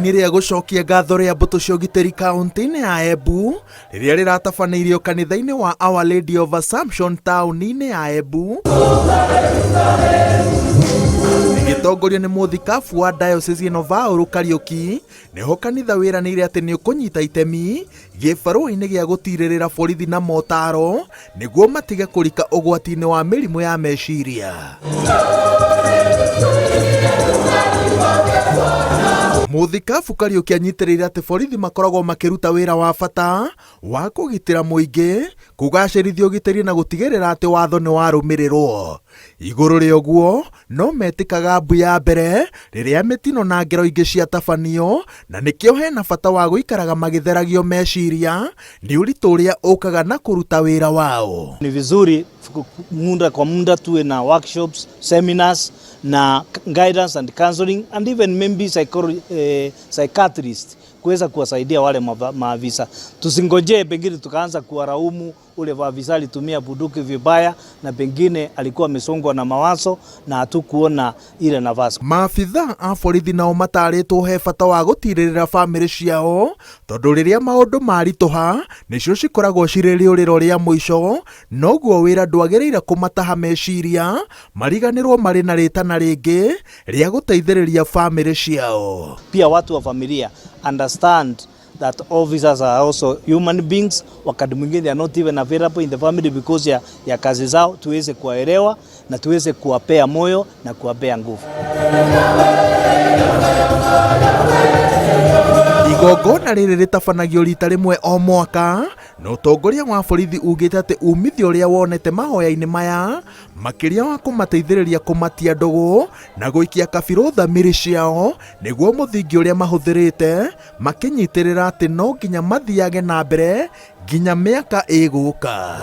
Igongona-inĩ rĩa gũcokia ngatho rĩa mbũtũ cia ũgitĩri kaunti-inĩ ya Embu rĩrĩa rĩratabanĩirio kanitha-inĩ wa Our Lady of Assumption taũni-inĩ ya Embu, rĩgĩtongorio nĩ mũthikabu wa diocese ĩno Paul Kariuki, nĩho kanitha wĩranĩire atĩ nĩ ũkũnyita itemi gĩbarũa-inĩ gĩa gũtirĩrĩra borithi na motaro nĩguo matige kũrika ũgwati-inĩ wa mĩrimũ ya meciria. Mũthikabu Kariuki anyitĩrĩire atĩ borithi makoragwo makĩruta wĩra wa bata wa kũgitĩra mũingĩ, kũgacĩrithia ũgitĩri na gũtigĩrĩra atĩ watho nĩ warũmĩrĩrwo. Igũrũ rĩa ũguo, no metĩkaga mbu ya mbere rĩrĩa mĩtino na ngero ingĩ ciatabanio, na nĩkĩo hena bata wa gũikaraga magĩtheragio meciria nĩ ũritũ ũrĩa ũkaga na kũruta wĩra wao. Ni vizuri muda kwa muda tuwe na workshops, seminars na guidance and counseling and even maybe psychiatrist kuweza kuwasaidia wale maafisa. Tusingojee pengine tukaanza kuwalaumu ule afisa alitumia bunduki vibaya na pengine alikuwa amesongwa na mawazo na hatukuona ile nafasi. Maabitha a borithi nao matarĩtwo he bata wa gũtirĩrĩra bamĩrĩ ciao tondũ rĩrĩa maũndũ maritũha nĩcio cikoragwo cirĩ rĩũrĩro rĩa mũico, noguo wĩra ndwagĩrĩire kũmataha meciria mariganĩrwo marĩ na rĩtana rĩngĩ rĩa gũteithĩrĩria bamĩrĩ ciao. Pia watu wa familia understand that officers are also human beings. Wakati mwingine they are not even available in the family because ya kazi zao. Tuweze kuwaelewa na tuweze kuwapea moyo na kuwapea nguvu. Igongona rĩrĩ rĩtabanagio rita rĩmwe o mwaka, na ũtongoria wa borithi ugĩte atĩ umithio ũrĩa wonete mahoya-inĩ maya makĩria wa kũmateithĩrĩria kũmatia ndũgũ na gũikia kabirũ thamiri ciao nĩguo mũthingi ũrĩa mahũthĩrĩte makĩnyitĩrĩra atĩ no nginya mathiage na mbere nginya mĩaka ĩgũka.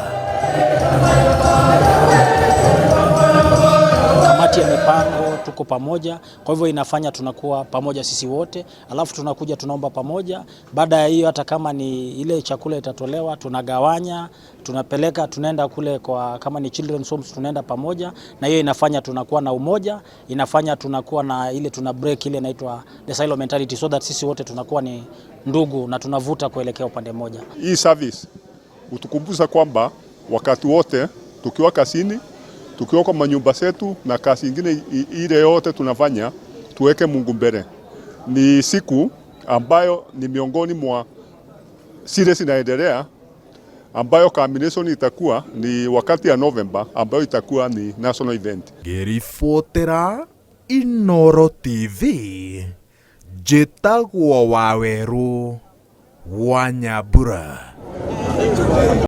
Kamati ya mipango tuko pamoja, kwa hivyo inafanya tunakuwa pamoja sisi wote, alafu tunakuja tunaomba pamoja. Baada ya hiyo, hata kama ni ile chakula itatolewa, tunagawanya, tunapeleka, tunaenda kule kwa kama ni children's homes, tunaenda pamoja, na hiyo inafanya tunakuwa na umoja, inafanya tunakuwa na ile tuna break ile inaitwa the silo mentality, so that sisi wote tunakuwa ni ndugu na tunavuta kuelekea upande mmoja. Hii service utukumbusha kwamba wakati wote tukiwa kazini, tukiwa kwa manyumba zetu na kazi ingine ile yote tunafanya, tuweke Mungu mbele. Ni siku ambayo ni miongoni mwa zile zinaendelea ambayo culmination itakuwa ni wakati ya November ambayo itakuwa ni national event. Ngĩribotera Inooro TV, njĩtagwo Wawerũ wa Nyambura.